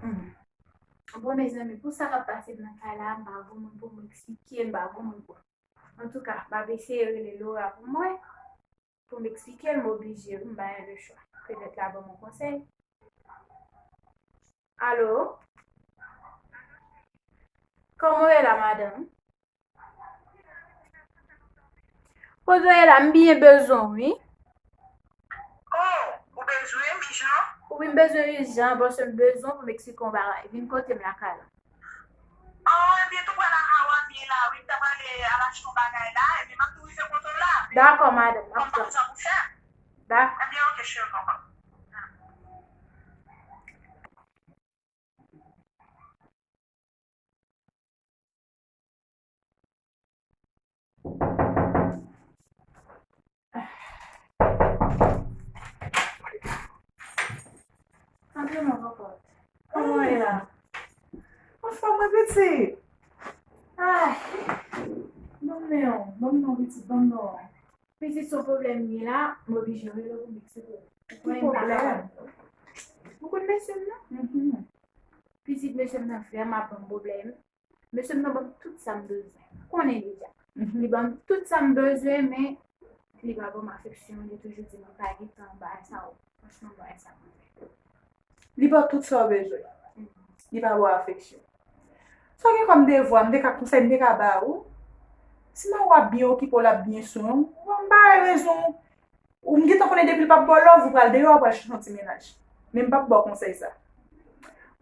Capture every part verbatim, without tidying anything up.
Hmm. Bon, mezanmi, pou sa k ap pase m nan kay la, m pa gon moun pou m eksplike, m pa gon moun pou. Antouka, m ap eseye rele Laura pou mwen, pou m eksplike l, m oblije, wi, m ba l lechwa. Petèt l a ban m yon konsèy. Alo? Kòman w ye la, madanm? Kote w ye la, m byen bezwen w, wi. Oh, ou bezwen m ijan? Wi, m bezwen w ijan, paske m bezwen w pou m eksplike w yon bagay. Vin kote m lakay la. Oh, ebyen, tou prè lakay ou a m ye la, wi. M ta prale al achte yon bagay la, ebyen, m ap tou rive kote w la. Dakò, madanm, m ap tann. Konn pa sa pou fè. Dakò. Ebyen, oke, cheri, konprann. Antre non, Popot. Kòman w ye la? Anfòm, mwen, pitit. Ay, ban m non, ban m non, pitit, ban m non. Pitit, se yon pwoblèm m gen la, m oblije rele w pou m eksplike w. Ki pwoblèm? Ou konn mesye m nan? Mhm. Pitit, mesye m nan vrèman ap ban m pwoblèm. Mesye m nan ban m tout sa m bezwen. Ou konnen deja. Mhm. Li ban m tout sa m bezwen, men li pa ban m afeksyon. Li toujou di m li pa gen tan bagay sa yo. Franchman, bagay sa manke. Li ba w tout sa w bezwen. Mhm. Li pa ba w afeksyon. Sa w gen kòm devwa, m te ka konsèy, m te ka ba ou. Si manman w ap byen okipe w, l ap byen swen w, m ba w rezon. Ou m gentan konnen depi l p ap ba w love, ou pral deyò, ou pral chache yon ti mennaj. Men m p ap ba w konsèy sa.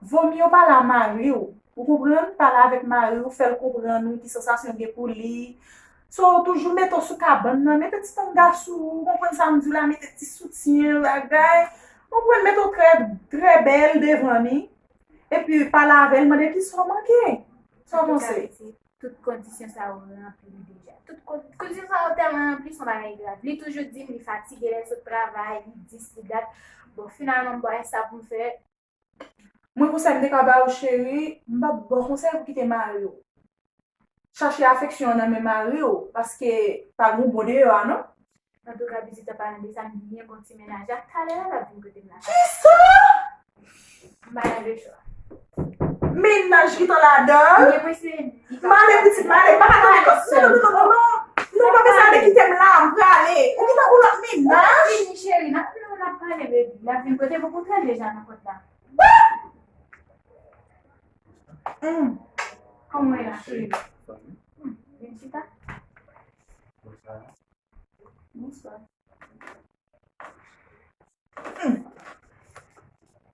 Vomye w pale a mari w. Ou konprann? Pale avèk mari w, fè l konprann ou ki sansasyon w gen pou li. So, toujou mete w sou kabann nan, mete ti tanga sou ou, ou konprann sa m di w la, mete ti soutyen, bagay. Ou konprann, mete w trè, trè bèl devan li. Epi pale avè l, mande l kisa w manke. Sa w panse? Tout kondisyon sa yo ranpli li deja. Tout kon-, kondisyon sa yo tèlman ranpli, se yon bagay grav. Li toujou di m li fatige lè l sot travay, li dis, li dat. Bon, finalman, m pa wè sa pou m fè. Mwen, konsèy m te ka ba w, cheri, m p ap ba w konsèy pou kite mari w. Chache afeksyon an nan men mari w, paske pa gen bon deyò a, non. Antouka, pitit, an palan de sa, m byen bon ti mennaj la. Talè a, l ap vin kote m la. Kisa? M pa nan lechwa. Mennaj ki tan ladan? M gen prese. M ale, pitit, m ale. M pa ka tande kòs sèl. Non, non, non, non, non. Non, pa bezwen ale, kite m la, m prale. Ou gentan gon lòt mennaj? Vini, cheri, n ap, n ap pale, baby. L ap vin kote m, ou konn deja nan pòt la. Hum. Kòman w ye la, cheri? Hum, vin chita. Bonswa. Hmm.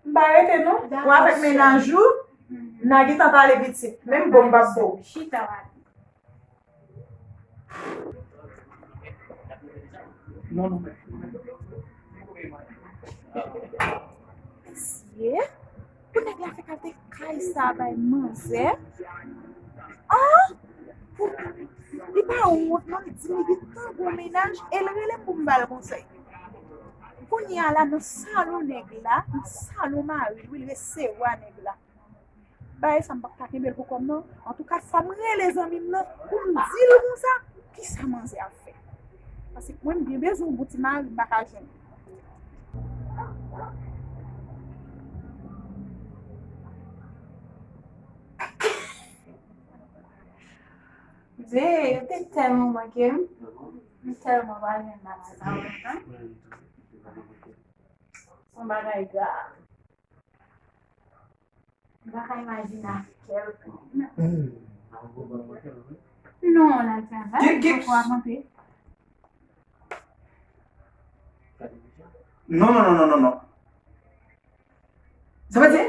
M pa rete non. Ou avèk mennaj ou, n a gentan pale pitit. Menm bon m p ap bon. Chita w ale. Non, non. Mesye. Pou nèg la fèk al te kay sa bay manzè. Ah! Pou, li pa wont non, li di m li gentan gon mennaj e l rele m pou m ba l konsèy. Kounye a la nan salon nèg la, nan salon mari l, wi, l resevwa nèg la. Bagay sa m p ap ka kenbe l pou kò m non. Antouka, fò m rele zanmi m nan pou m di l konsa, kisa manzè ap fè. Paske mwen m byen bezwen yon bon ti mari m pa ka jwenn. Dye, yo te tèlman manke m. M tèlman pa jwenn bagay sa yo, hein? Yon bagay grav. M pa ka imajine avèk kè l. Non, l al travay, li poko ap monte. Non, non, non, non, non, non. Sa vle di?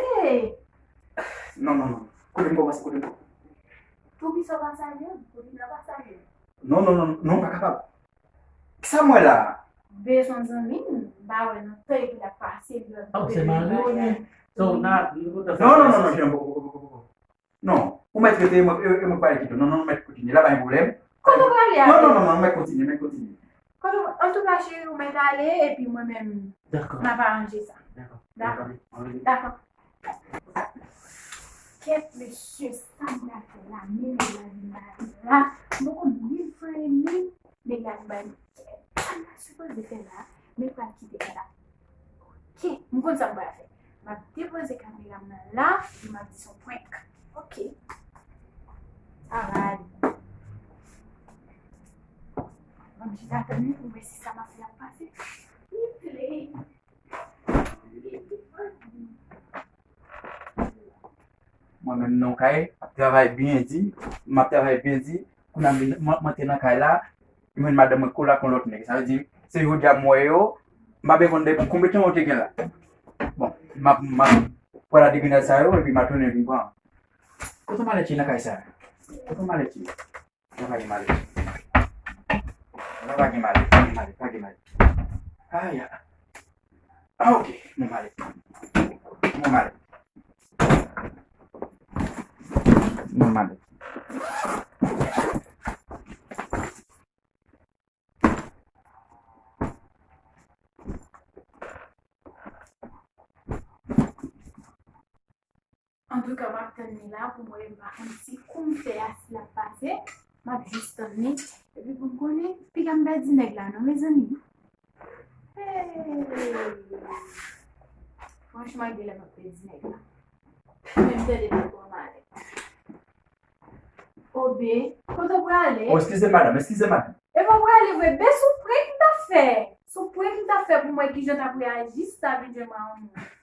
Non, non, non. Kote m kòmanse, kote m kòmanse? Poukisa w pa salye m? Poukisa w pa salye m? Non, non, non, non, pa kapab. Kisa m wè la a? Bezwen zanmi m, m pa wè nan tan epi l ap pase, li ap... Ah, se mari w li ye? So, na, nou kontan fè... Non, non, non, non, Jean, poko, poko, poko, poko. Non, ou mèt rete, e mwen, e, e mwen k pral kite w. Non, non, ou mèt kontinye. La pa gen pwoblèm. Kote w prale a? Non, non, non, non, ou mèt kontinye, mèt kontinye. Kote w, antouka, cheri, ou mèt ale, epi mwen menm, dakò, n ap aranje sa. Dakò. Dakò. Dakò. Kèt, mesye, sa m pral fè la, men nèg la vin ba la. M poko menm fè anyen, nèg la vin ba m. Sa m ta sipoze fè la, men m pral kite kay la. Oke, m konn sa m pral fè. M ap depoze kamera. Telefòn nan la, li m ap di se yon prank. Ok. Sa va ale. Ban m chita tann li pou m wè si sa m ap fè ap pase. Li play. Mwen menm nan kay, ap travay byen di, m ap travay byen di, kounye a m vin- mwen mwen te nan kay la, m jwenn madanm mwen koul ak yon lòt nèg. Sa vle di, se jodi a m wè yo, m pa byen konn depi konbyen tan yo te gen la. Bon, m ap, m ap pral a degrenad sa yo, epi m a tounen vin pran. Kote malèt ye nan kay sa? Kote malèt ye? Sa pa gen malèt. Sa pa gen malèt, pa gen malèt, pa gen malèt. Aya. Ah, ok. Mwen malèt. Mwen malèt. Mwen malèt. Antouka, m ap tann li la pou m wè, m pa konn si kou m fè a, si l ap pase. M ap jis tann li. Epi pou m konnen, piga m pèdi nèg la, non, mezanmi. Hey! Franchman, gen lè m ap pèdi nèg la. Men m tande m pran malèt. Obe, kote w prale? Oh, eskize madanm, eskize madanm. E pa prale vre, be sou prank m ta fè. Sou prank m ta fè pou m wè kijan t ap reyaji si ta vin jwenn mwen yon moun.